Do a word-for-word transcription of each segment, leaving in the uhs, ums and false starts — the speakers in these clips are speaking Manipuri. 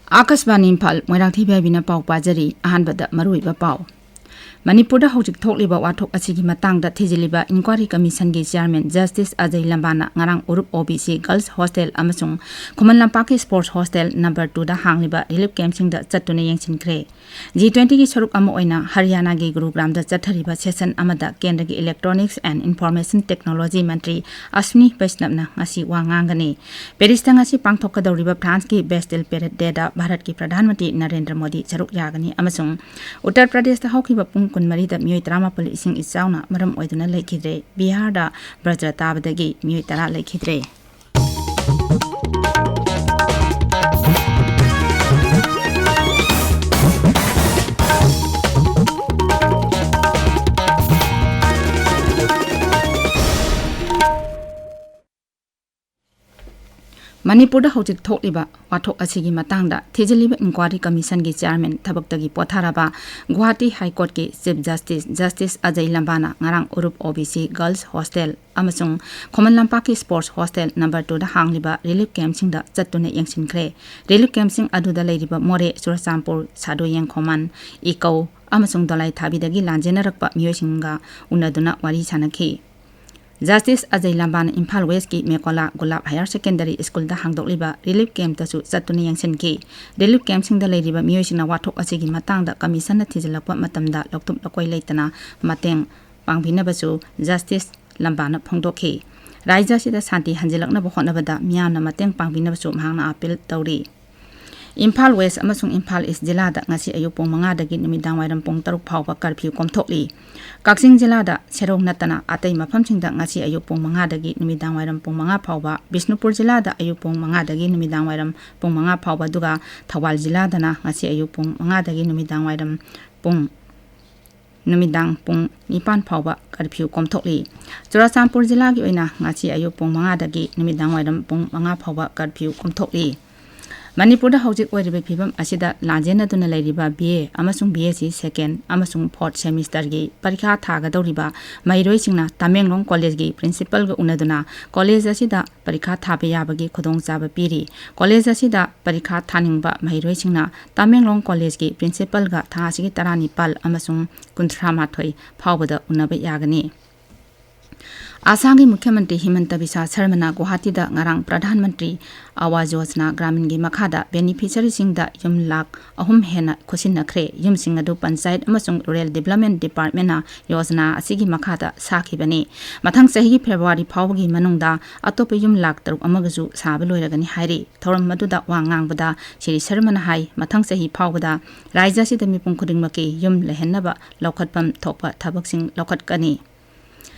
ꯑꯥꯀꯥꯁꯕꯥꯅꯤ ꯏꯝꯐꯥꯜ, ꯃꯣꯏꯔꯥꯡꯊꯦꯝ ꯕꯤ ꯍꯥꯏꯕꯤꯅ ꯄꯥꯎ ꯄꯥꯖꯔꯤ꯫ ꯑꯍꯥꯟꯕꯗ ꯃꯔꯨꯑꯣꯏꯕ ꯄꯥꯎ꯫ ꯃꯅꯤꯄꯨꯔꯗ ꯍꯧꯖꯤꯛ ꯊꯣꯛꯂꯤꯕ ꯋꯥꯊꯣꯛ ꯑꯁꯤꯒꯤ ꯃꯇꯥꯡꯗ ꯊꯤꯖꯤꯜꯂꯤꯕ ꯏꯟꯀ꯭ꯋꯥꯔꯤ ꯀꯃꯤꯁꯟꯒꯤ ꯆꯤꯌꯥꯔꯃꯦꯟ ꯖꯁꯇꯤꯁ ꯑꯖꯌ ꯂꯝꯕꯥꯅ ꯉꯔꯥꯡ ꯎꯔꯨꯞ ꯑꯣ ꯕꯤ ꯁꯤ ꯒꯔꯜꯁ ꯍꯣꯁꯇꯦꯜ ꯑꯃꯁꯨꯡ ꯈꯨꯃꯟ ꯂꯝꯄꯥꯛꯀꯤ ꯁ꯭ꯄꯣꯔꯠꯁ ꯍꯣꯁꯇꯦꯜ ꯅꯝꯕꯔ ꯇꯨꯗ ꯍꯥꯡꯂꯤꯕ ꯔꯤꯂꯤꯐ ꯀꯦꯝꯞꯁꯤꯡꯗ ꯆꯠꯇꯨꯅ ꯌꯦꯡꯁꯤꯟꯈ꯭ꯔꯦ꯫ ꯖꯤ ꯇ꯭ꯋꯦꯟꯇꯤꯒꯤ ꯁꯔꯨꯛ ꯑꯃ ꯑꯣꯏꯅ ꯍꯔꯤꯌꯥꯅꯥꯒꯤ ꯒꯨꯔꯨꯒ꯭ꯔꯥꯝꯗ ꯆꯠꯊꯔꯤꯕ ꯁꯦꯁꯟ ꯑꯃꯗ ꯀꯦꯟꯗ꯭ꯔꯒꯤ Electronics and Information Technology ꯃꯟꯇ꯭ꯔꯤ ꯑꯁ꯭ꯋꯤꯅꯤ ꯕꯩꯁꯅꯕꯅ ꯉꯁꯤ ꯋꯥ ꯉꯥꯡꯒꯅꯤ꯫ ꯄꯦꯔꯤꯁꯇ ꯉꯁꯤ ꯄꯥꯡꯊꯣꯛꯀꯗꯧꯔꯤꯕ ꯐ꯭ꯔꯥꯟꯁꯀꯤ ꯕꯦꯁꯇꯤꯜ ꯄꯦꯔꯦꯗ ꯗꯦꯗ ꯚꯥꯔꯠꯀꯤ ꯄ꯭ꯔꯙꯥꯟ ꯃꯟꯇ꯭ꯔꯤ ꯅꯔꯦꯟꯗ꯭ꯔ ꯃꯣꯗꯤ ꯁꯔꯨꯛ ꯌꯥꯒꯅꯤ ꯑꯃꯁꯨꯡ ꯎꯠꯇꯔ ꯄ꯭ꯔꯗꯦꯁꯇ ꯍꯧꯈꯤꯕ ꯄꯨꯡ ꯀꯨꯟꯃꯔꯤꯗ ꯃꯤꯑꯣꯏ ꯇꯔꯥꯃꯥꯄꯜ ꯏꯁꯤꯡ ꯏꯆꯥꯎꯅ ꯃꯔꯝ ꯑꯣꯏꯗꯨꯅ ꯂꯩꯈꯤꯗ꯭ꯔꯦ꯫ ꯕꯤꯍꯥꯔꯗ ꯕ꯭ꯔꯖ꯭ꯔ ꯇꯥꯕꯗꯒꯤ ꯃꯤꯑꯣꯏ ꯇꯔꯥ ꯂꯩꯈꯤꯗ꯭ꯔꯦ꯫ ꯃꯅꯤꯄꯨꯔꯗ ꯍꯧꯖꯤꯛ ꯊꯣꯛꯂꯤꯕ ꯋꯥꯊꯣꯛ ꯑꯁꯤꯒꯤ ꯃꯇꯥꯡꯗ ꯊꯤꯖꯤꯜꯂꯤꯕ ꯏꯟꯀ꯭ꯋꯥꯔꯤ ꯀꯃꯤꯁꯟꯒꯤ ꯆꯤꯌꯥꯔꯃꯦꯟ ꯊꯕꯛꯇꯒꯤ ꯄꯣꯊꯥꯔꯕ ꯒꯨꯋꯥꯍꯥꯇꯤ ꯍꯥꯏ ꯀꯣꯔꯠꯀꯤ ꯆꯤꯐ ꯖꯁꯇꯤꯁ, ꯖꯁꯇꯤꯁ ꯑꯖꯌ ꯂꯝꯕꯥꯅ ꯉꯔꯥꯡ ꯎꯔꯨꯞ ꯑꯣ ꯕꯤ ꯁꯤ ꯒꯔꯜꯁ ꯍꯣꯁꯇꯦꯜ ꯑꯃꯁꯨꯡ ꯈꯨꯃꯟ ꯂꯝꯄꯥꯛꯀꯤ ꯁ꯭ꯄꯣꯔꯠꯁ ꯍꯣꯁꯇꯦꯜ ꯅꯝꯕꯔ ꯇꯨꯗ ꯍꯥꯡꯂꯤꯕ ꯔꯤꯂꯤꯐ ꯀꯦꯝꯞꯁꯤꯡꯗ ꯆꯠꯇꯨꯅ ꯌꯦꯡꯁꯤꯟꯈ꯭ꯔꯦ꯫ ꯔꯤꯂꯤꯐ ꯀꯦꯝꯞꯁꯤꯡ ꯑꯗꯨꯗ ꯂꯩꯔꯤꯕ ꯃꯣꯔꯦ, ꯆꯨꯔꯆꯥꯟꯄꯨꯔ, ꯁꯥꯗꯣꯌꯦꯡ ꯈꯣꯃꯥꯟ, ꯏꯀꯧ ꯑꯃꯁꯨꯡ ꯗꯣꯂꯥꯏꯊꯥꯕꯤꯗꯒꯤ ꯂꯥꯟꯖꯦꯟꯅꯔꯛꯄ ꯃꯤꯑꯣꯏꯁꯤꯡꯒ ꯎꯅꯗꯨꯅ ꯋꯥꯔꯤ ꯁꯥꯅꯈꯤ꯫ ꯖꯁꯇꯤꯁ ꯑꯖꯌ ꯂꯝꯕꯥꯅ ꯏꯝꯐꯥꯜ ꯋꯦꯁꯀꯤ ꯃꯦꯀꯣꯂꯥ ꯒꯨꯂꯥꯞ ꯍꯥꯌꯔ ꯁꯦꯀꯦꯟꯗꯔꯤ ꯁ꯭ꯀꯨꯜꯗ ꯍꯥꯡꯗꯣꯛꯂꯤꯕ ꯔꯤꯂꯤꯐ ꯀꯦꯝꯞꯇꯁꯨ ꯆꯠꯇꯨꯅ ꯌꯦꯡꯁꯤꯟꯈꯤ꯫ ꯔꯤꯂꯤꯐ ꯀꯦꯝꯞꯁꯤꯡꯗ ꯂꯩꯔꯤꯕ ꯃꯤꯑꯣꯏꯁꯤꯡꯅ ꯋꯥꯊꯣꯛ ꯑꯁꯤꯒꯤ ꯃꯇꯥꯡꯗ ꯀꯃꯤꯁꯟꯅ ꯊꯤꯖꯤꯜꯂꯛꯄ ꯃꯇꯝꯗ ꯂꯧꯊꯨꯞ ꯂꯧꯀꯣꯏ ꯂꯩꯇꯅ ꯃꯇꯦꯡ ꯄꯥꯡꯕꯤꯅꯕꯁꯨ ꯖꯁꯇꯤꯁ ꯂꯝꯕꯥꯅ ꯐꯣꯡꯗꯣꯛꯈꯤ꯫ ꯔꯥꯖ꯭ꯌ ꯑꯁꯤꯗ ꯁꯥꯟꯇꯤ ꯍꯟꯖꯤꯜꯂꯛꯅꯕ ꯍꯣꯠꯅꯕꯗ ꯃꯤꯌꯥꯝꯅ ꯃꯇꯦꯡ ꯄꯥꯡꯕꯤꯅꯕꯁꯨ ꯃꯍꯥꯛꯅ ꯑꯥꯄꯤꯜ ꯇꯧꯔꯤ꯫ ꯏꯝꯐꯥꯜ ꯋꯦꯁ ꯑꯃꯁꯨꯡ ꯏꯝꯐꯥꯜ ꯏꯁ ꯖꯤꯂꯥꯗ ꯉꯁꯤ ꯑꯌꯨꯛ ꯄꯨꯡ ꯃꯉꯥꯗꯒꯤ ꯅꯨꯃꯤꯗꯥꯡ ꯋꯥꯏꯔꯝ ꯄꯨꯡ ꯇꯔꯨꯛ ꯐꯥꯎꯕ ꯀꯔꯐ꯭ꯌꯨ ꯀꯣꯝꯊꯣꯛꯂꯤ꯫ ꯀꯛꯆꯤꯡ ꯖꯤꯂꯥꯗ ꯁꯦꯔꯧ ꯅꯠꯇꯅ ꯑꯇꯩ ꯃꯐꯝꯁꯤꯡꯗ ꯉꯁꯤ ꯑꯌꯨꯛ ꯄꯨꯡ ꯃꯉꯥꯗꯒꯤ ꯅꯨꯃꯤꯗꯥꯡ ꯋꯥꯏꯔꯝ ꯄꯨꯡ ꯃꯉꯥ ꯐꯥꯎꯕ, ꯕꯤꯁꯅꯨꯄꯨꯔ ꯖꯤꯂꯥꯗ ꯑꯌꯨꯛ ꯄꯨꯡ ꯃꯉꯥꯗꯒꯤ ꯅꯨꯃꯤꯗꯥꯡ ꯋꯥꯏꯔꯝ ꯄꯨꯡ ꯃꯉꯥ ꯐꯥꯎꯕ, ꯑꯗꯨꯒ ꯊꯧꯕꯥꯜ ꯖꯤꯂꯥꯗꯅ ꯉꯁꯤ ꯑꯌꯨꯛ ꯄꯨꯡ ꯃꯉꯥꯗꯒꯤ ꯅꯨꯃꯤꯗꯥꯡ ꯋꯥꯏꯔꯝ ꯄꯨꯡ ꯅꯨꯃꯤꯗꯥꯡ ꯄꯨꯡ ꯅꯤꯄꯥꯟ ꯐꯥꯎꯕ ꯀꯔꯐ꯭ꯌꯨ ꯀꯣꯝꯊꯣꯛꯂꯤ꯫ ꯆꯨꯔꯥꯆꯥꯟꯄꯨꯔ ꯖꯤꯂꯥꯒꯤ ꯑꯣꯏꯅ ꯉꯁꯤ ꯑꯌꯨꯛ ꯄꯨꯡ ꯃꯉꯥꯗꯒꯤ ꯅꯨꯃꯤꯗꯥꯡ ꯋꯥꯏꯔꯝ ꯄꯨꯡ ꯃꯉꯥ ꯐꯥꯎꯕ ꯀꯔꯐ꯭ꯌꯨ ꯀꯣꯝꯊꯣꯛꯂꯤ꯫ ꯃꯅꯤꯄꯨꯔꯗ ꯍꯧꯖꯤꯛ ꯑꯣꯏꯔꯤꯕ ꯐꯤꯕꯝ ꯑꯁꯤꯗ ꯂꯥꯟꯖꯦꯟꯅꯗꯨꯅ ꯂꯩꯔꯤꯕ B A ꯑꯃꯁꯨꯡ B S C second ꯑꯃꯁꯨꯡ fourth semesterꯒꯤ ꯄꯔꯤꯈꯥ ꯊꯥꯒꯗꯧꯔꯤꯕ ꯃꯍꯩꯔꯣꯏꯁꯤꯡꯅ ꯇꯃꯦꯡꯂꯣꯡ ꯀꯣꯂꯦꯖꯀꯤ principalꯒ ꯎꯅꯗꯨꯅ ꯀꯣꯂꯦꯖ ꯑꯁꯤꯗ ꯄꯔꯤꯈꯥ ꯊꯥꯕ ꯌꯥꯕꯒꯤ ꯈꯨꯗꯣꯡꯆꯥꯕ ꯄꯤꯔꯤ꯫ ꯀꯣꯂꯦꯖ ꯑꯁꯤꯗ ꯄꯔꯤꯈꯥ ꯊꯥꯅꯤꯡꯕ ꯃꯍꯩꯔꯣꯏꯁꯤꯡꯅ ꯇꯃꯦꯡꯂꯣꯡ ꯀꯣꯂꯦꯖꯀꯤ principalꯒ ꯊꯥ ꯑꯁꯤꯒꯤ ꯇꯔꯥꯅꯤꯄꯥꯜ ꯑꯃꯁꯨꯡ ꯀꯨꯟꯊ꯭ꯔꯥ ꯃꯥꯊꯣꯏ ꯐꯥꯎꯕꯗ ꯎꯅꯕ ꯌꯥꯒꯅꯤ꯫ ꯑꯁꯥꯝꯒꯤ ꯃꯨꯈ꯭ꯌ ꯃꯟꯇ꯭ꯔꯤ ꯍꯤꯃꯟꯇ ꯕꯤꯁ꯭ꯋ ꯁꯔꯃꯅ ꯒꯨꯋꯥꯍꯥꯇꯤꯗ ꯉꯔꯥꯡ ꯄ꯭ꯔꯙꯥꯟ ꯃꯟꯇ꯭ꯔꯤ ꯑꯋꯥꯖ ꯌꯣꯖꯅꯥ ꯒ꯭ꯔꯥꯃꯤꯟꯒꯤ ꯃꯈꯥꯗ beneficiaryꯁꯤꯡꯗ ꯌꯨꯝ ꯂꯥꯈ ꯑꯍꯨꯝ ꯍꯦꯟꯅ ꯈꯨꯠꯁꯤꯟꯅꯈ꯭ꯔꯦ꯫ ꯌꯨꯝꯁꯤꯡ ꯑꯗꯨ ꯄꯟꯆꯥꯌꯠ ꯑꯃꯁꯨꯡ Rural Development Departmentꯅ ꯌꯣꯖꯅꯥ ꯑꯁꯤꯒꯤ ꯃꯈꯥꯗ ꯁꯥꯈꯤꯕꯅꯤ꯫ ꯃꯊꯪ ꯆꯍꯤꯒꯤ February ꯐꯥꯎꯕꯒꯤ ꯃꯅꯨꯡꯗ ꯑꯇꯣꯞꯄ ꯌꯨꯝ ꯂꯥꯈ ꯇꯔꯨꯛ ꯑꯃꯒꯁꯨ ꯁꯥꯕ ꯂꯣꯏꯔꯒꯅꯤ ꯍꯥꯏꯔꯤ꯫ ꯊꯧꯔꯝ ꯑꯗꯨꯗ ꯋꯥ ꯉꯥꯡꯕꯗ ꯁ꯭ꯔꯤ ꯁꯔꯃꯅ ꯍꯥꯏ, ꯃꯊꯪ ꯆꯍꯤ ꯐꯥꯎꯕꯗ ꯔꯥꯖ꯭ꯌ ꯑꯁꯤꯗ ꯃꯤꯄꯨꯝ ꯈꯨꯗꯤꯡꯃꯛꯀꯤ ꯌꯨꯝ ꯂꯩꯍꯟꯅꯕ ꯂꯧꯈꯠꯐꯝ ꯊꯣꯛꯄ ꯊꯕꯛꯁꯤꯡ ꯂꯧꯈꯠꯀꯅꯤ꯫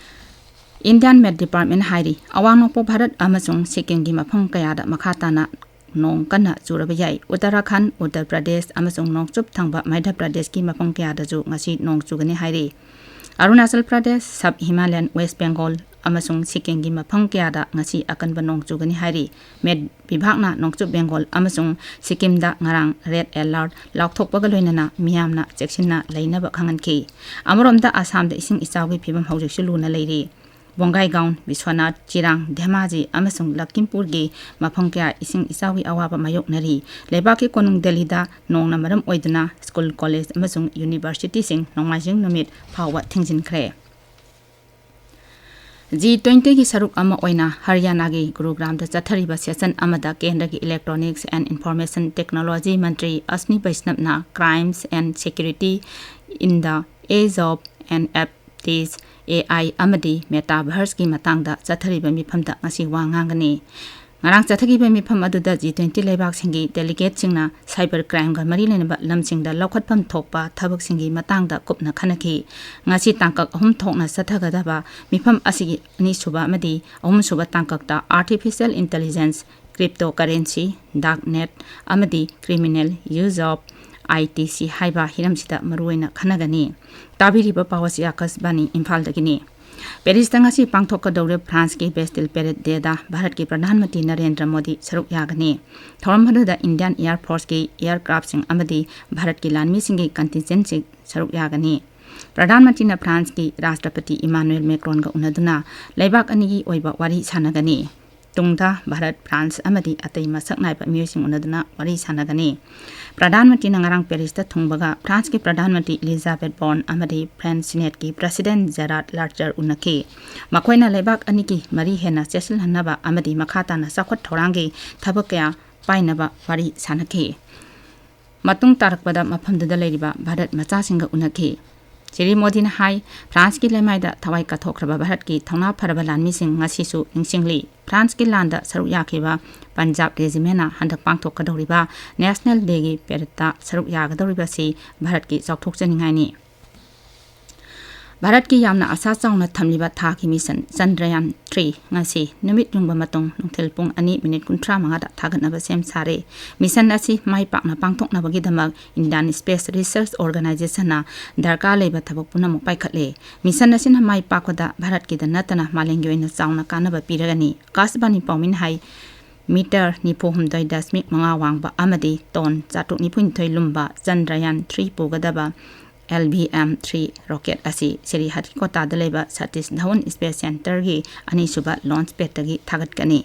Indian Met Department ꯍꯥꯏꯔꯤ, ꯑꯋꯥꯡ ꯅꯣꯡꯄꯣꯛ ꯚꯥꯔꯠ ꯑꯃꯁꯨꯡ ꯁꯤꯛꯀꯤꯝꯒꯤ ꯃꯐꯝ ꯀꯌꯥꯗ ꯃꯈꯥ ꯇꯥꯅ ꯅꯣꯡ ꯀꯟꯅ ꯆꯨꯔꯕ ꯌꯥꯏ꯫ ꯎꯠꯇꯔꯥꯈꯟꯗ, ꯎꯠꯇꯔ ꯄ꯭ꯔꯗꯦꯁ ꯑꯃꯁꯨꯡ ꯅꯣꯡꯆꯨꯞ ꯊꯪꯕ ꯃꯙ꯭ꯌ ꯄ꯭ꯔꯗꯦꯁꯀꯤ ꯃꯐꯝ ꯀꯌꯥꯗꯁꯨ ꯉꯁꯤ ꯅꯣꯡ ꯆꯨꯒꯅꯤ ꯍꯥꯏꯔꯤ꯫ ꯑꯔꯨꯅꯥꯆꯜ ꯄ꯭ꯔꯗꯦꯁ, ꯁꯕ ꯍꯤꯃꯥꯂꯌꯟ ꯋꯦꯁ ꯕꯦꯡꯒꯣꯜ ꯑꯃꯁꯨꯡ ꯁꯤꯛꯀꯤꯝꯒꯤ ꯃꯐꯝ ꯀꯌꯥꯗ ꯉꯁꯤ ꯑꯀꯟꯕ ꯅꯣꯡ ꯆꯨꯒꯅꯤ ꯍꯥꯏꯔꯤ꯫ ꯃꯦꯠ ꯚꯤꯚꯥꯛꯅ ꯅꯣꯡꯆꯨꯞ ꯕꯦꯡꯒꯣꯜ ꯑꯃꯁꯨꯡ ꯁꯤꯛꯀꯤꯝꯗ ꯉꯔꯥꯡ red alert ꯂꯥꯎꯊꯣꯛꯄꯒ ꯂꯣꯏꯅꯅ ꯃꯤꯌꯥꯝꯅ ꯆꯦꯛꯁꯤꯟꯅ ꯂꯩꯅꯕ ꯈꯪꯍꯟꯈꯤ꯫ ꯑꯃꯔꯣꯝꯗ ꯑꯁꯥꯝꯗ ꯏꯁꯤꯡ ꯏꯆꯥꯎꯒꯤ ꯐꯤꯕꯝ ꯍꯧꯖꯤꯛꯁꯨ ꯂꯨꯅ ꯂꯩꯔꯤ꯫ ꯕꯣꯡꯒꯥꯏꯒꯥꯎꯟ, ꯕꯤꯁ꯭ꯋꯅꯥꯊ, ꯆꯤꯔꯥꯡ, ꯙꯦꯃꯥꯖꯤ ꯑꯃꯁꯨꯡ ꯂꯈꯤꯝꯄꯨꯔꯒꯤ ꯃꯐꯝ ꯀꯌꯥ ꯏꯁꯤꯡ ꯏꯆꯥꯎꯒꯤ ꯑꯋꯥꯕ ꯃꯥꯌꯣꯛꯅꯔꯤ꯫ ꯂꯩꯕꯥꯛꯀꯤ ꯀꯣꯅꯨꯡ ꯗꯦꯜꯂꯤꯗ ꯅꯣꯡꯅ ꯃꯔꯝ ꯑꯣꯏꯗꯨꯅ ꯁ꯭ꯀꯨꯜ, ꯀꯣꯂꯦꯖ ꯑꯃꯁꯨꯡ ꯌꯨꯅꯤꯚꯔꯁꯤꯇꯤꯁꯤꯡ ꯅꯣꯡꯃꯥꯏꯖꯤꯡ ꯅꯨꯃꯤꯠ ꯐꯥꯎꯕ ꯊꯤꯡꯖꯤꯟꯈ꯭ꯔꯦ꯫ G twentyꯒꯤ ꯁꯔꯨꯛ ꯑꯃ ꯑꯣꯏꯅ ꯍꯔꯤꯌꯥꯅꯥꯒꯤ ꯒꯨꯔꯨꯒ꯭ꯔꯥꯝꯗ ꯆꯠꯊꯔꯤꯕ session ꯑꯃꯗ ꯀꯦꯟꯗ꯭ꯔꯒꯤ Electronics and Information Technology Mantri ꯑꯁ꯭ꯅꯤ ꯕꯩꯁꯅꯕꯅ Crimes and Security in the Age of N F Ts, A I ꯑꯃꯗꯤ Metaverseꯀꯤ ꯃꯇꯥꯡꯗ ꯆꯠꯊꯔꯤꯕ ꯃꯤꯐꯝꯗ ꯉꯁꯤ ꯋꯥ ꯉꯥꯡꯒꯅꯤ꯫ ꯉꯔꯥꯡ ꯆꯠꯊꯈꯤꯕ ꯃꯤꯐꯝ ꯑꯗꯨꯗ G twenty ꯂꯩꯕꯥꯛꯁꯤꯡꯒꯤ delegateꯁꯤꯡꯅ cyber crimeꯒ ꯃꯔꯤ ꯂꯩꯅꯕ ꯂꯝꯁꯤꯡꯗ ꯂꯧꯈꯠꯐꯝ ꯊꯣꯛꯄ ꯊꯕꯛꯁꯤꯡꯒꯤ ꯃꯇꯥꯡꯗ ꯀꯨꯞꯅ ꯈꯟꯅꯈꯤ꯫ ꯉꯁꯤ ꯇꯥꯡꯀꯛ ꯑꯍꯨꯝ ꯊꯣꯛꯅ ꯆꯠꯊꯒꯗꯕ ꯃꯤꯐꯝ ꯑꯁꯤꯒꯤ ꯑꯅꯤꯁꯨꯕ ꯑꯃꯗꯤ ꯑꯍꯨꯝꯁꯨꯕ ꯇꯥꯡꯀꯛꯇ Artificial Intelligence, Cryptocurrency, Darknet ꯑꯃꯗꯤ Criminal Use of I T C ꯍꯥꯏꯕ ꯍꯤꯔꯝꯁꯤꯗ ꯃꯔꯨꯑꯣꯏꯅ ꯈꯟꯅꯒꯅꯤ꯫ ꯇꯥꯕꯤꯔꯤꯕ ꯄꯥꯎ ꯑꯁꯤ ꯑꯀꯥꯁꯕꯥꯅꯤ ꯏꯝꯐꯥꯜꯗꯒꯤꯅꯤ꯫ ꯄꯦꯔꯤꯁꯇ ꯉꯁꯤ ꯄꯥꯡꯊꯣꯛꯀꯗꯧꯔꯤꯕ ꯐ꯭ꯔꯥꯟꯁꯀꯤ ꯕꯦꯁꯇꯤꯜ ꯄꯦꯔꯦꯗ ꯗꯦꯗ ꯚꯥꯔꯠꯀꯤ ꯄ꯭ꯔꯙꯥꯟ ꯃꯟꯇ꯭ꯔꯤ ꯅꯔꯦꯟꯗ꯭ꯔ ꯃꯣꯗꯤ ꯁꯔꯨꯛ ꯌꯥꯒꯅꯤ꯫ ꯊꯧꯔꯝ ꯑꯗꯨꯗ ꯏꯟꯗꯤꯌꯥꯟ ꯑꯦꯌꯔ ꯐꯣꯔꯁꯀꯤ ꯑꯦꯌꯔꯀ꯭ꯔꯥꯐꯁꯤꯡ ꯑꯃꯗꯤ ꯚꯥꯔꯠꯀꯤ ꯂꯥꯟꯃꯤꯁꯤꯡꯒꯤ ꯀꯟꯇꯤꯟꯖꯦꯟꯁꯤꯡ ꯁꯔꯨꯛ ꯌꯥꯒꯅꯤ꯫ ꯄ꯭ꯔꯙꯥꯟ ꯃꯟꯇ꯭ꯔꯤꯅ ꯐ꯭ꯔꯥꯟꯁꯀꯤ ꯔꯥꯁꯇ꯭ꯔꯄꯇꯤ ꯏꯃꯥꯅꯨꯑꯦꯜ ꯃꯦꯀ꯭ꯔꯣꯟꯒ ꯎꯅꯗꯨꯅ ꯂꯩꯕꯥꯛ ꯑꯅꯤꯒꯤ ꯑꯣꯏꯕ ꯋꯥꯔꯤ ꯁꯥꯟꯅꯒꯅꯤ꯫ ꯇꯨꯡꯗ ꯚꯥꯔꯠ, ꯐ꯭ꯔꯥꯟꯁ ꯑꯃꯗꯤ ꯑꯇꯩ ꯃꯁꯛ ꯅꯥꯏꯕ ꯃꯤꯑꯣꯏꯁꯤꯡ ꯎꯅꯗꯨꯅ ꯋꯥꯔꯤ ꯁꯥꯟꯅꯒꯅꯤ꯫ ꯄ꯭ꯔꯙꯥꯟ ꯃꯟꯇ꯭ꯔꯤꯅ ꯉꯔꯥꯡ ꯄꯦꯔꯤꯁꯇ ꯊꯨꯡꯕꯒ ꯐ꯭ꯔꯥꯟꯁꯀꯤ ꯄ꯭ꯔꯙꯥꯟ ꯃꯟꯇ꯭ꯔꯤ ꯏꯂꯤꯖꯥꯕꯦꯠ ꯕꯣꯔꯟ ꯑꯃꯗꯤ ꯐ꯭ꯔꯦꯟꯁ ꯁꯤꯅꯦꯠꯀꯤ ꯄ꯭ꯔꯁꯤꯗꯦꯟ ꯖꯦꯔꯥꯔꯗ ꯂꯥꯔꯆꯔ ꯎꯅꯈꯤ꯫ ꯃꯈꯣꯏꯅ ꯂꯩꯕꯥꯛ ꯑꯅꯤꯒꯤ ꯃꯔꯤ ꯍꯦꯟꯅ ꯆꯦꯠꯁꯤꯜꯍꯟꯅꯕ ꯑꯃꯗꯤ ꯃꯈꯥ ꯇꯥꯅ ꯆꯥꯎꯈꯠ ꯊꯧꯔꯥꯡꯒꯤ ꯊꯕꯛ ꯀꯌꯥ ꯄꯥꯏꯅꯕ ꯋꯥꯔꯤ ꯁꯥꯟꯅꯈꯤ꯫ ꯃꯇꯨꯡ ꯇꯥꯔꯛꯄꯗ ꯃꯐꯝꯗꯨꯗ ꯂꯩꯔꯤꯕ ꯚꯥꯔꯠ ꯃꯆꯥꯁꯤꯡꯒ ꯎꯅꯈꯤ꯫ ꯁ꯭ꯔꯤ ꯃꯣꯗꯤꯅ ꯍꯥꯏ, ꯐ꯭ꯔꯥꯟꯁꯀꯤ ꯂꯩꯃꯥꯏꯗ ꯊꯋꯥꯏ ꯀꯠꯊꯣꯛꯈ꯭ꯔꯕ ꯚꯥꯔꯠꯀꯤ ꯊꯧꯅꯥ ꯐꯔꯕ ꯂꯥꯟꯃꯤꯁꯤꯡ ꯉꯁꯤꯁꯨ ꯅꯤꯡꯁꯤꯡꯂꯤ꯫ ꯐ꯭ꯔꯥꯟꯁꯀꯤ ꯂꯥꯟꯗ ꯁꯔꯨꯛ ꯌꯥꯈꯤꯕ ꯄꯟꯖꯥꯕ ꯔꯦꯖꯤꯃꯦꯟꯅ ꯍꯟꯗꯛ ꯄꯥꯡꯊꯣꯛꯀꯗꯧꯔꯤꯕ ꯅꯦꯁꯅꯦꯜ ꯗꯦꯒꯤ ꯄꯦꯔꯦꯗꯇ ꯁꯔꯨꯛ ꯌꯥꯒꯗꯧꯔꯤꯕꯁꯤ ꯚꯥꯔꯠꯀꯤ ꯆꯥꯎꯊꯣꯛꯆꯅꯤꯡꯉꯥꯏꯅꯤ꯫ ꯚꯥꯔꯠꯀꯤ ꯌꯥꯝꯅ ꯑꯁꯥ ꯆꯥꯎꯅ ꯊꯝꯂꯤꯕ ꯊꯥꯒꯤ ꯃꯤꯁꯟ ꯆꯟꯗ꯭ꯔꯌꯥꯟ ꯊ꯭ꯔꯤ ꯉꯁꯤ ꯅꯨꯃꯤꯠ ꯌꯨꯡꯕ ꯃꯇꯨꯡ ꯅꯨꯡꯊꯤꯜ ꯄꯨꯡ ꯑꯅꯤ ꯃꯤꯅꯤꯠ ꯀꯨꯟꯊ꯭ꯔꯥ ꯃꯉꯥꯗ ꯊꯥꯒꯠꯅꯕ ꯁꯦꯝ ꯁꯥꯔꯦ꯫ ꯃꯤꯁꯟ ꯑꯁꯤ ꯃꯥꯏ ꯄꯥꯛꯅ ꯄꯥꯡꯊꯣꯛꯅꯕꯒꯤꯗꯃꯛ ꯏꯟꯗꯤꯌꯥꯟ ꯁ꯭ꯄꯦꯁ ꯔꯤꯁꯔꯁ ꯑꯣꯔꯒꯅꯥꯏꯖꯦꯁꯟꯅ ꯗꯔꯀꯥꯔ ꯂꯩꯕ ꯊꯕꯛ ꯄꯨꯝꯅꯃꯛ ꯄꯥꯏꯈꯠꯂꯦ꯫ ꯃꯤꯁꯟ ꯑꯁꯤꯅ ꯃꯥꯏ ꯄꯥꯛꯄꯗ ꯚꯥꯔꯠꯀꯤꯗ ꯅꯠꯇꯅ ꯃꯥꯂꯦꯝꯒꯤ ꯑꯣꯏꯅ ꯆꯥꯎꯅ ꯀꯥꯟꯅꯕ ꯄꯤꯔꯒꯅꯤ꯫ ꯑꯀꯥꯁꯕꯥꯅꯤ ꯄꯥꯎꯃꯤꯅ ꯍꯥꯏ, ꯃꯤꯇꯔ ꯅꯤꯐꯨ ꯍꯨꯝꯗꯣꯏ ꯗꯁꯃꯤꯛ ꯃꯉꯥ ꯋꯥꯡꯕ ꯑꯃꯗꯤ ꯇꯣꯟ ꯆꯥꯇ꯭ꯔꯨꯛ ꯅꯤꯐꯨ ꯅꯤꯊꯣꯏ ꯂꯨꯝꯕ ꯆꯟꯗ꯭ꯔꯌꯥꯟ ꯊ꯭ꯔꯤ ꯄꯨꯒꯗꯕ L V M three rocket ꯑꯁꯤ ꯁ꯭ꯔꯤꯍꯔꯤꯀꯣꯇꯥꯗ ꯂꯩꯕ ꯁꯇꯤꯁ ꯙꯋꯟ ꯁ꯭ꯄꯦꯁ ꯁꯦꯟꯇꯔꯒꯤ ꯑꯅꯤꯁꯨꯕ ꯂꯣꯟꯆ ꯄꯦꯗꯇꯒꯤ ꯊꯥꯒꯠꯀꯅꯤ꯫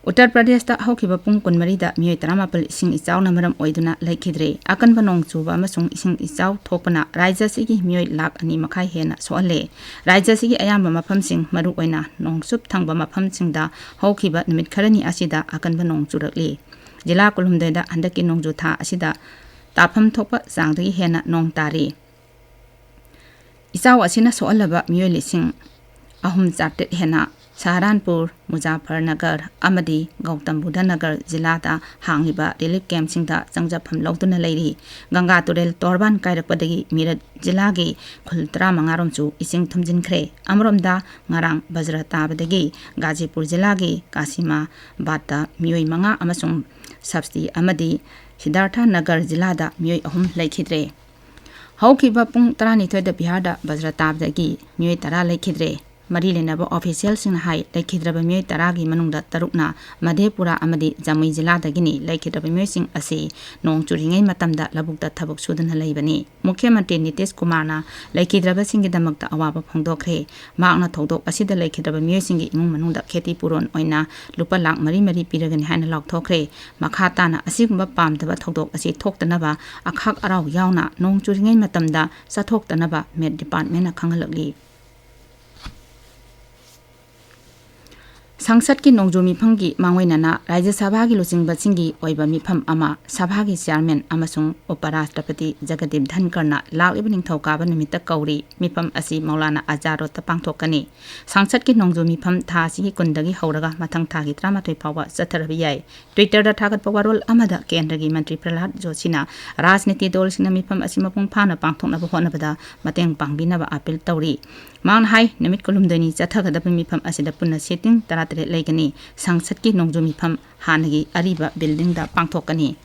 ꯎꯠꯇꯔ ꯄ꯭ꯔꯗꯦꯁꯇ ꯍꯧꯈꯤꯕ ꯄꯨꯡ ꯀꯨꯟꯃꯔꯤꯗ ꯃꯤꯑꯣꯏ ꯇꯔꯥꯃꯥꯄꯜ ꯏꯁꯤꯡ ꯏꯆꯥꯎꯅ ꯃꯔꯝ ꯑꯣꯏꯗꯨꯅ ꯂꯩꯈꯤꯗ꯭ꯔꯦ꯫ ꯑꯀꯟꯕ ꯅꯣꯡ ꯆꯨꯕ ꯑꯃꯁꯨꯡ ꯏꯁꯤꯡ ꯏꯆꯥꯎ ꯊꯣꯛꯄꯅ ꯔꯥꯖ꯭ꯌ ꯑꯁꯤꯒꯤ ꯃꯤꯑꯣꯏ ꯂꯥꯈ ꯑꯅꯤ ꯃꯈꯥꯏ ꯍꯦꯟꯅ ꯁꯣꯛꯍꯜꯂꯦ꯫ ꯔꯥꯖ꯭ꯌ ꯑꯁꯤꯒꯤ ꯑꯌꯥꯝꯕ ꯃꯐꯝꯁꯤꯡ, ꯃꯔꯨꯑꯣꯏꯅ ꯅꯣꯡꯆꯨꯞ ꯊꯪꯕ ꯃꯐꯝꯁꯤꯡꯗ ꯍꯧꯈꯤꯕ ꯅꯨꯃꯤꯠ ꯈꯔꯅꯤ ꯑꯁꯤꯗ ꯑꯀꯟꯕ ꯅꯣꯡ ꯆꯨꯔꯛꯂꯤ꯫ ꯖꯤꯂꯥ ꯀꯨꯟꯍꯨꯝꯗꯣꯏꯗ ꯍꯟꯗꯛꯀꯤ ꯅꯣꯡꯖꯨ ꯊꯥ ꯑꯁꯤꯗ ꯇꯥꯐꯝ ꯊꯣꯛꯄ ꯆꯥꯡꯗꯒꯤ ꯍꯦꯟꯅ ꯅꯣꯡ ꯇꯥꯔꯤ꯫ ꯏꯆꯥꯎ ꯑꯁꯤꯅ ꯁꯣꯛꯍꯜꯂꯕ ꯃꯤꯑꯣꯏ ꯂꯤꯁꯤꯡ ꯑꯍꯨꯝ ꯆꯥꯇ꯭ꯔꯦꯠ ꯍꯦꯟꯅ ꯁꯍꯥꯔꯥꯟꯄꯨꯔ, ꯃꯨꯖꯥꯐꯔꯅꯒꯔ ꯑꯃꯗꯤ ꯒꯧꯇꯝ ꯕꯨꯙ ꯅꯒꯔ ꯖꯤꯂꯥꯗ ꯍꯥꯡꯂꯤꯕ ꯔꯤꯂꯤꯐ ꯀꯦꯝꯞꯁꯤꯡꯗ ꯆꯪꯖꯐꯝ ꯂꯧꯗꯨꯅ ꯂꯩꯔꯤ꯫ ꯒꯪꯒꯥ ꯇꯨꯔꯦꯜ ꯇꯣꯔꯕꯥꯟ ꯀꯥꯏꯔꯛꯄꯗꯒꯤ ꯃꯤꯔꯠ ꯖꯤꯂꯥꯒꯤ ꯈꯨꯜ ꯇꯔꯥꯃꯉꯥ ꯔꯣꯝꯁꯨ ꯏꯁꯤꯡ ꯊꯨꯝꯖꯤꯟꯈ꯭ꯔꯦ꯫ ꯑꯃꯔꯣꯝꯗ, ꯉꯔꯥꯡ ꯕꯖ꯭ꯔ ꯇꯥꯕꯗꯒꯤ ꯒꯥꯖꯤꯄꯨꯔ ꯖꯤꯂꯥꯒꯤ ꯀꯥꯁꯤꯃꯥꯕꯥꯗꯇ ꯃꯤꯑꯣꯏ ꯃꯉꯥ ꯑꯃꯁꯨꯡ ꯁꯞꯁꯇꯤ ꯑꯃꯗꯤ ꯁꯤꯗꯥꯔꯊ ꯅꯒꯔ ꯖꯤꯂꯥꯗ ꯃꯤꯑꯣꯏ ꯑꯍꯨꯝ ꯂꯩꯈꯤꯗ꯭ꯔꯦ꯫ ꯍꯧꯈꯤꯕ ꯄꯨꯡ ꯇꯔꯥꯅꯤꯊꯣꯏꯗ ꯕꯤꯍꯥꯔꯗ ꯕꯖ꯭ꯔ ꯇꯥꯕꯗꯒꯤ ꯃꯤꯑꯣꯏ ꯇꯔꯥ ꯂꯩꯈꯤꯗ꯭ꯔꯦ꯫ ꯃꯔꯤ ꯂꯩꯅꯕ ꯑꯣꯐꯤꯁꯤꯌꯦꯜꯁꯤꯡꯅ ꯍꯥꯏ, ꯂꯩꯈꯤꯗ꯭ꯔꯕ ꯃꯤꯑꯣꯏ ꯇꯔꯥꯒꯤ ꯃꯅꯨꯡꯗ ꯇꯔꯨꯛꯅ ꯃꯙꯦꯄꯨꯔꯥ ꯑꯃꯗꯤ ꯖꯃꯨꯏ ꯖꯤꯂꯥꯗꯒꯤꯅꯤ꯫ ꯂꯩꯈꯤꯗ꯭ꯔꯕ ꯃꯤꯑꯣꯏꯁꯤꯡ ꯑꯁꯤ ꯅꯣꯡ ꯆꯨꯔꯤꯉꯩ ꯃꯇꯝꯗ ꯂꯧꯕꯨꯛꯇ ꯊꯕꯛ ꯁꯨꯗꯨꯅ ꯂꯩꯕꯅꯤ꯫ ꯃꯨꯈ꯭ꯌ ꯃꯟꯇ꯭ꯔꯤ ꯅꯤꯇꯤꯁ ꯀꯨꯃꯥꯔꯅ ꯂꯩꯈꯤꯗ꯭ꯔꯕꯁꯤꯡꯒꯤꯗꯃꯛꯇ ꯑꯋꯥꯕ ꯐꯣꯡꯗꯣꯛꯈ꯭ꯔꯦ꯫ ꯃꯍꯥꯛꯅ ꯊꯧꯗꯣꯛ ꯑꯁꯤꯗ ꯂꯩꯈꯤꯗ꯭ꯔꯕ ꯃꯤꯑꯣꯏꯁꯤꯡꯒꯤ ꯏꯃꯨꯡ ꯃꯅꯨꯡꯗ ꯈꯦꯇꯤ ꯄꯨꯔꯣꯟ ꯑꯣꯏꯅ ꯂꯨꯄꯥ ꯂꯥꯈ ꯃꯔꯤ ꯃꯔꯤ ꯄꯤꯔꯒꯅꯤ ꯍꯥꯏꯅ ꯂꯥꯎꯊꯣꯛꯈ꯭ꯔꯦ꯫ ꯃꯈꯥ ꯇꯥꯅ ꯑꯁꯤꯒꯨꯝꯕ ꯄꯥꯝꯗꯕ ꯊꯧꯗꯣꯛ ꯑꯁꯤ ꯊꯣꯛꯇꯅꯕ ꯑꯈꯥꯛ ꯑꯔꯥꯎ ꯌꯥꯎꯅ ꯅꯣꯡ ꯆꯨꯔꯤꯉꯩ ꯃꯇꯝꯗ ꯆꯠꯊꯣꯛꯇꯅꯕ ꯃꯦꯠ ꯗꯤꯄꯥꯔꯠꯃꯦꯟꯅ ꯈꯪꯍꯜꯂꯛꯂꯤ꯫ ꯁꯪꯁꯠꯀꯤ ꯅꯣꯡꯖꯨ ꯃꯤꯐꯝꯒꯤ ꯃꯥꯡꯑꯣꯏꯅꯅ ꯔꯥꯖ꯭ꯌ ꯁꯚꯥꯒꯤ ꯂꯨꯆꯤꯡꯕꯁꯤꯡꯒꯤ ꯑꯣꯏꯕ ꯃꯤꯐꯝ ꯑꯃ ꯁꯚꯥꯒꯤ ꯆꯤꯌꯥꯔꯃꯦꯟ ꯑꯃꯁꯨꯡ ꯎꯄꯔꯥꯁꯇ꯭ꯔꯄꯇꯤ ꯖꯒꯗꯤꯞ ꯙꯟꯀꯔꯅ ꯂꯥꯛꯂꯤꯕ ꯅꯤꯡꯊꯧꯀꯥꯕ ꯅꯨꯃꯤꯠꯇ ꯀꯧꯔꯤ꯫ ꯃꯤꯐꯝ ꯑꯁꯤ ꯃꯧꯂꯥꯅꯥ ꯑꯖꯥꯗ ꯔꯣꯗꯇ ꯄꯥꯡꯊꯣꯛꯀꯅꯤ꯫ ꯁꯪꯁꯠꯀꯤ ꯅꯣꯡꯖꯨ ꯃꯤꯐꯝ ꯊꯥ ꯑꯁꯤꯒꯤ ꯀꯨꯟꯗꯒꯤ ꯍꯧꯔꯒ ꯃꯊꯪ ꯊꯥꯒꯤ ꯇꯔꯥꯃꯥꯊꯣꯏ ꯐꯥꯎꯕ ꯆꯠꯊꯔꯕ ꯌꯥꯏ꯫ Twitter-ꯗ ꯊꯥꯒꯠꯄ ꯋꯥꯔꯣꯜ ꯑꯃꯗ ꯀꯦꯟꯗ꯭ꯔꯒꯤ ꯃꯟꯇ꯭ꯔꯤ ꯄ꯭ꯔꯍꯂꯥꯗ ꯖꯣꯁꯤꯅ ꯔꯥꯖꯅꯤꯇꯤ ꯗꯜꯁꯤꯡꯅ ꯃꯤꯐꯝ ꯑꯁꯤ ꯃꯄꯨꯡ ꯐꯥꯅ ꯄꯥꯡꯊꯣꯛꯅꯕ ꯍꯣꯠꯅꯕꯗ ꯃꯇꯦꯡ ꯄꯥꯡꯕꯤꯅꯕ ꯑꯥꯄꯤꯜ ꯇꯧꯔꯤ꯫ ꯃꯍꯥꯛꯅ ꯍꯥꯏ, ꯅꯨꯃꯤꯠ ꯀꯨꯟꯍꯨꯝꯗꯣꯏꯅꯤ ꯆꯠꯊꯒꯗꯕ ꯃꯤꯐꯝ ꯑꯁꯤꯗ ꯄꯨꯟꯅ ꯁꯤꯇꯤꯡ ꯇꯔꯥꯇꯔꯦꯠ ꯂꯩꯒꯅꯤ꯫ ꯁꯪꯁꯠꯀꯤ ꯅꯣꯡꯖꯨ ꯃꯤꯐꯝ ꯍꯥꯟꯅꯒꯤ ꯑꯔꯤꯕ ꯕꯤꯜꯗꯤꯡꯗ ꯄꯥꯡꯊꯣꯛꯀꯅꯤ꯫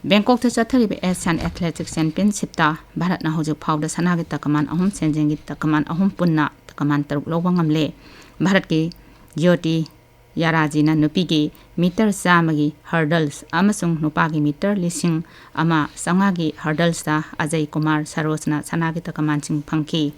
ꯕꯦꯡꯀꯣꯛꯇ ꯆꯠꯊꯔꯤꯕ ꯑꯦꯁꯤꯌꯥꯟ ꯑꯦꯊꯂꯦꯇꯤꯛꯁ ꯆꯦꯝꯄꯤꯌꯟꯁꯤꯞꯇ ꯚꯥꯔꯠꯅ ꯍꯧꯖꯤꯛ ꯐꯥꯎꯗ ꯁꯅꯥꯒꯤ ꯇꯀꯃꯥꯟ ꯑꯍꯨꯝ, ꯁꯦꯟꯖꯦꯡꯒꯤ ꯇꯀꯃꯥꯟ ꯑꯍꯨꯝ, ꯄꯨꯟꯅ ꯇꯀꯃꯥꯟ ꯇꯔꯨꯛ ꯂꯧꯕ ꯉꯝꯂꯦ꯫ ꯚꯥꯔꯠꯀꯤ ꯖ꯭ꯌꯣꯇꯤ ꯌꯥꯔꯥꯖꯤꯅ ꯅꯨꯄꯤꯒꯤ ꯃꯤꯇꯔ ꯆꯥꯝꯃꯒꯤ ꯍꯔꯗꯜꯁ ꯑꯃꯁꯨꯡ ꯅꯨꯄꯥꯒꯤ ꯃꯤꯇꯔ ꯂꯤꯁꯤꯡ ꯑꯃ ꯆꯥꯝꯃꯉꯥꯒꯤ ꯍꯔꯗꯜꯁꯇ ꯑꯖꯌ ꯀꯨꯃꯥꯔ ꯁꯔꯣꯖꯅ ꯁꯅꯥꯒꯤ ꯇꯀꯃꯥꯟꯁꯤꯡ ꯐꯪꯈꯤ꯫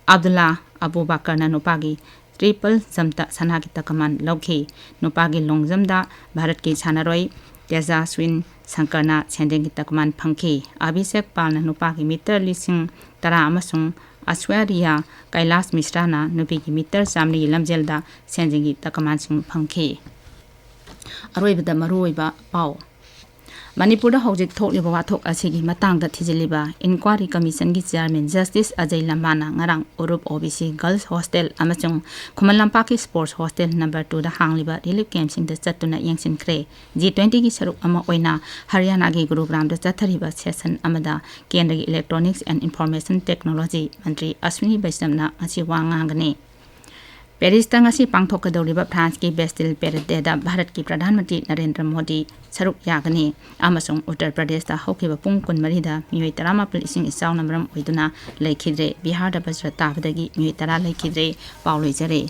ꯑꯕꯗꯨꯜꯂꯥ ꯑꯕꯨ ꯕꯥꯀꯔꯅ ꯅꯨꯄꯥꯒꯤ ꯇ꯭ꯔꯤꯄꯜ ꯖꯝꯞꯇ ꯁꯅꯥꯒꯤ ꯇꯀꯃꯥꯟ ꯂꯧꯈꯤ꯫ ꯅꯨꯄꯥꯒꯤ ꯂꯣꯡ ꯖꯝꯞꯇ ꯚꯥꯔꯠꯀꯤ ꯁꯥꯟꯅꯔꯣꯏ ꯇꯦꯖꯥꯁ꯭ꯋꯤꯟ ꯁꯪꯀꯔꯅ ꯁꯦꯟꯖꯦꯡꯒꯤ ꯇꯀꯃꯥꯟ ꯐꯪꯈꯤ꯫ ꯑꯚꯤꯁꯦꯛ ꯄꯥꯜꯅ ꯅꯨꯄꯥꯒꯤ ꯃꯤꯇꯔ ꯂꯤꯁꯤꯡ ꯇꯔꯥ ꯑꯃꯁꯨꯡ ꯑꯁ꯭ꯋꯔꯤꯌꯥ ꯀꯩꯂꯥꯁ ꯃꯤꯁ꯭ꯔꯥꯅ ꯅꯨꯄꯤꯒꯤ ꯃꯤꯇꯔ ꯆꯥꯝꯃꯔꯤꯒꯤ ꯂꯝꯖꯦꯜꯗ ꯁꯦꯟꯖꯦꯡꯒꯤ ꯇꯀꯃꯥꯟꯁꯤꯡ ꯐꯪꯈꯤ꯫ ꯑꯔꯣꯏꯕꯗ ꯃꯔꯨꯑꯣꯏꯕ ꯄꯥꯎ꯫ ꯃꯅꯤꯄꯨꯔꯗ ꯍꯧꯖꯤꯛ ꯊꯣꯛꯂꯤꯕ ꯋꯥꯊꯣꯛ ꯑꯁꯤꯒꯤ ꯃꯇꯥꯡꯗ ꯊꯤꯖꯤꯜꯂꯤꯕ ꯏꯟꯀ꯭ꯋꯥꯔꯤ ꯀꯃꯤꯁꯟꯒꯤ ꯆꯤꯌꯥꯔꯃꯦꯟ ꯖꯁꯇꯤꯁ ꯑꯖꯌ ꯂꯝꯕꯥꯅ ꯉꯔꯥꯡ ꯎꯔꯨꯞ ꯑꯣ ꯕꯤ ꯁꯤ ꯒꯔꯜꯁ ꯍꯣꯁꯇꯦꯜ ꯑꯃꯁꯨꯡ ꯈꯨꯃꯟ ꯂꯝꯄꯥꯛꯀꯤ ꯁ꯭ꯄꯣꯔꯠꯁ ꯍꯣꯁꯇꯦꯜ ꯅꯝꯕꯔ ꯇꯨꯗ ꯍꯥꯡꯂꯤꯕ ꯔꯤꯂꯤꯐ ꯀꯦꯝꯞꯁꯤꯡꯗ ꯆꯠꯇꯨꯅ ꯌꯦꯡꯁꯤꯟꯈ꯭ꯔꯦ꯫ ꯖꯤ ꯇ꯭ꯋꯦꯟꯇꯤꯒꯤ ꯁꯔꯨꯛ ꯑꯃ ꯑꯣꯏꯅ ꯍꯔꯤꯌꯥꯅꯥꯒꯤ ꯒꯨꯔꯨꯒ꯭ꯔꯥꯝꯗ ꯆꯠꯊꯔꯤꯕ ꯁꯦꯁꯟ ꯑꯃꯗ ꯀꯦꯟꯗ꯭ꯔꯒꯤ ꯏꯂꯦꯛꯇ꯭ꯔꯣꯅꯤꯛꯁ ꯑꯦꯟ ꯏꯟꯐꯣꯔꯃꯦꯁꯟ ꯇꯦꯛꯅꯣꯂꯣꯖꯤ ꯃꯟꯇ꯭ꯔꯤ ꯑꯁ꯭ꯋꯤꯅꯤ ꯕꯩꯁꯅꯕꯅ ꯉꯁꯤ ꯋꯥ ꯉꯥꯡꯒꯅꯤ꯫ ꯄꯦꯔꯤꯁꯇ ꯉꯁꯤ ꯄꯥꯡꯊꯣꯛꯀꯗꯧꯔꯤꯕ ꯐ꯭ꯔꯥꯟꯁꯀꯤ ꯕꯦꯁꯇꯤꯜ ꯄꯦꯔꯦꯗ ꯗꯦꯗ ꯚꯥꯔꯠꯀꯤ ꯄ꯭ꯔꯙꯥꯟ ꯃꯟꯇ꯭ꯔꯤ ꯅꯔꯦꯟꯗ꯭ꯔ ꯃꯣꯗꯤ ꯁꯔꯨꯛ ꯌꯥꯒꯅꯤ꯫ ꯑꯃꯁꯨꯡ ꯎꯠꯇꯔ ꯄ꯭ꯔꯗꯦꯁꯇ ꯍꯧꯈꯤꯕ ꯄꯨꯡ ꯀꯨꯟꯃꯔꯤꯗ ꯃꯤꯑꯣꯏ ꯇꯔꯥꯃꯥꯄꯜ ꯏꯁꯤꯡ ꯏꯆꯥꯎꯅ ꯃꯔꯝ ꯑꯣꯏꯗꯨꯅ ꯂꯩꯈꯤꯗ꯭ꯔꯦ꯫ ꯕꯤꯍꯥꯔꯗ ꯕꯖ꯭ꯔ ꯇꯥꯕꯗꯒꯤ ꯃꯤꯑꯣꯏ ꯇꯔꯥ ꯂꯩꯈꯤꯗ꯭ꯔꯦ꯫ ꯄꯥꯎ ꯂꯣꯏꯖꯔꯦ꯫